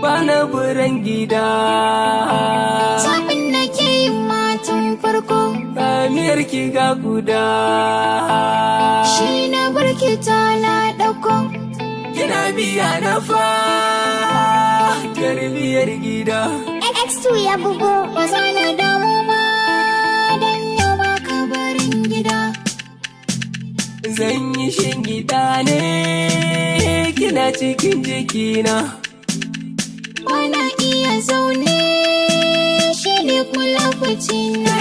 Bana buran gida. Zaɓin da ke yi matan farko. Miyar ki ga guda. Shi na barki ta na ɗauko. Kina biya na fa tarbiyar gida. X2 ya bugo. Ba za na damu ba dan yau ba ka barin gida. Zan yi shingida ne kina cikin jikina. Bana iya zaune, shi ne kula na.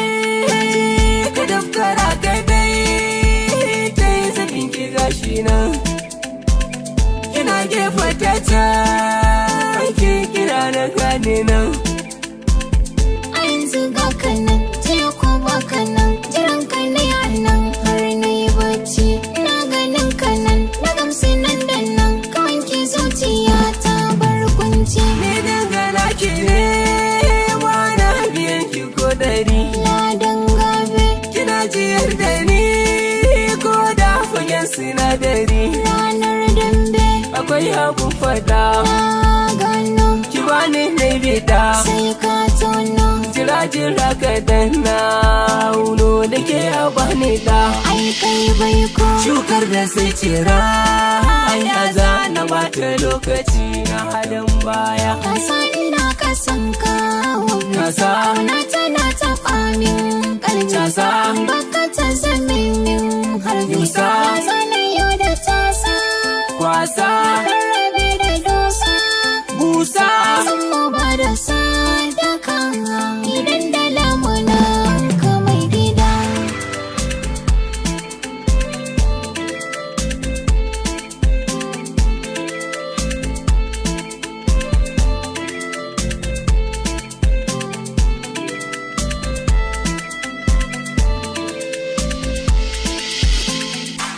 Ka dafkara ka dai ta yi zafin ki gashi nan. Kina gefe ta can ki kira na gane nan. A yanzu ga ka nan, jiya ko ba ka nan, jiran ka ne a nan har na yi bacci. Ina ganin ka nan, na gamsu nan da nan, ka wanke zuciya ta bar kunci. Ni dangana ki ne, ba na biyan ki ko dari. Ladan gabe. Kina jiyar da ni ko da fagen sinadari. Ranar dambe. Akwai abun fada. Na gano. Ki bani na bida. Sai ka tono. Jira jira ka danna uno da ke a bani da. Ai kai bai ko. Shukar da sai cira, ai aza na bata lokaci na halin baya. Kasa ina kasan kawo. Kasa. Kauna tana taɓa min ƙarfi. Casa. Baka ta zame min harbi. Yusa. Ya zana yau da tasa. Kwasa. Rarrabe da dosa. Busa. San mu ba da sadaka. Idan da lamuna ka mai gida.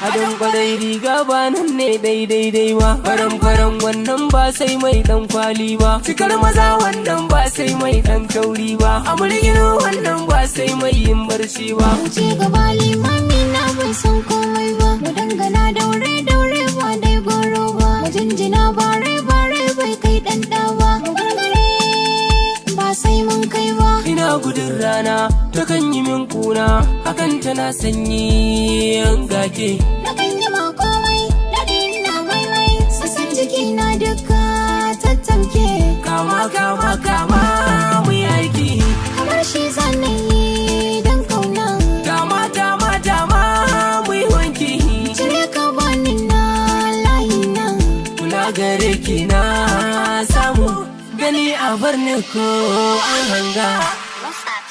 Adon kwarai riga ba nan ne daidai dai ba. Faran faran wannan ba sai mai dan kwali ba. Cikar maza wannan ba sai mai dan kauri ba. Amurgino wannan ba sai mai yin barci ba. Wuce gaba limami na bai san komai ba. Mu dangana daure daure ba dai goro ba. Mu jinjina bare bare bai kai dan ba. Mu gargare ba sai mun kai ba. Ina gudun rana ta kan yi min kuna, hakan tana sanyi yan gake. Na kan yi ma komai daɗi na maimai. Sassan jiki na duka tattamke. Kama kama kama mu yi aiki. Kamar shi zanayi don kauna. Dama dama dama mu yi wanki. Cire ka bani na layi na. Kula gare ki na samu gani a barni ko an hanga. What's up?